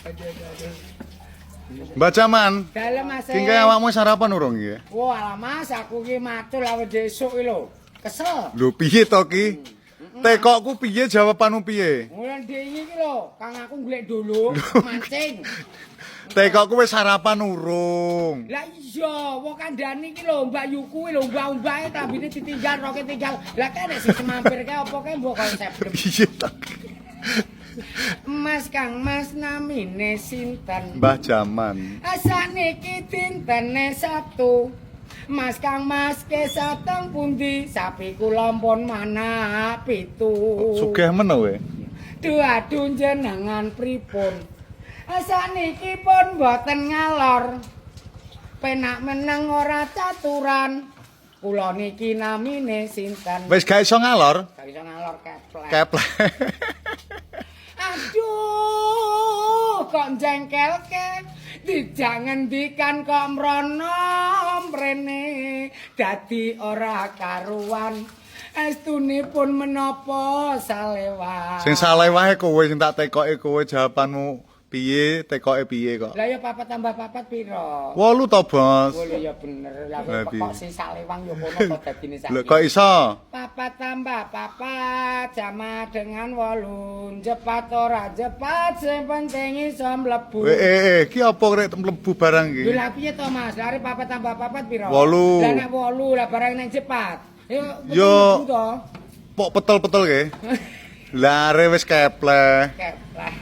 Aduh, aduh, aduh. Mbah Jaman, Dalem, Mas. ki kae awakmu sarapan urung iki? Wah, alah, Mas, aku ki matul awet esuk iki lho. Kesel. Lho, piye to ki? Tekokku piye, jawabanmu piye? Mulai dhewe iki lho, Kang, aku golek dulu mancing. Tekokku wis sarapan urung? Lah iya, wong kandhani iki lho, Mbak Yuku kuwi lho, umbah-umbahe klambine ditinggal, roke tinggal. Lah kene sing semampir kae apa kae mbok konsep. Piye to? Mas Kang Mas namine sinten? Mbah Jaman. Saniki dintene Sabtu. Mas Kang Mas kesateng pundi? Sapi kula pun mana 7. Sugih men kowe. Duh aduh, jenengan pripun? Saniki pun boten ngalor. Penak meneng ora caturan. Kula niki namine sinten? Wis gak iso ngalor? Gak iso ngalor, keplek. Keplek. Aduh, kok jengkelke. Dijak ngendikan kok mrono mrene. Dadi ora karuan. Estunipun menapa salewah? Sing salewah kowe, sing tak tekoke kowe, jawabanmu piye, tekoke piye kok. Lah ya papat tambah papat piro? 8 to, Bos. 8 ya bener. Lah Lah, kok piye? sing salewang ya kono kok dadine saiki. Lho, kok iso? Papat tambah papat sama dengan 8. Jepat ora jepat, sing penting iso mlebu. Eh eh eh, ki apa rek mlebu barang iki? Lho lah piye to, Mas? Lah arep papat tambah papat piro? 8. Lah nek 8, lah barang nek jepat. Yo Yo. mlebu to. Pok petel-petel ke? Lare wis kepleh. Kepleh.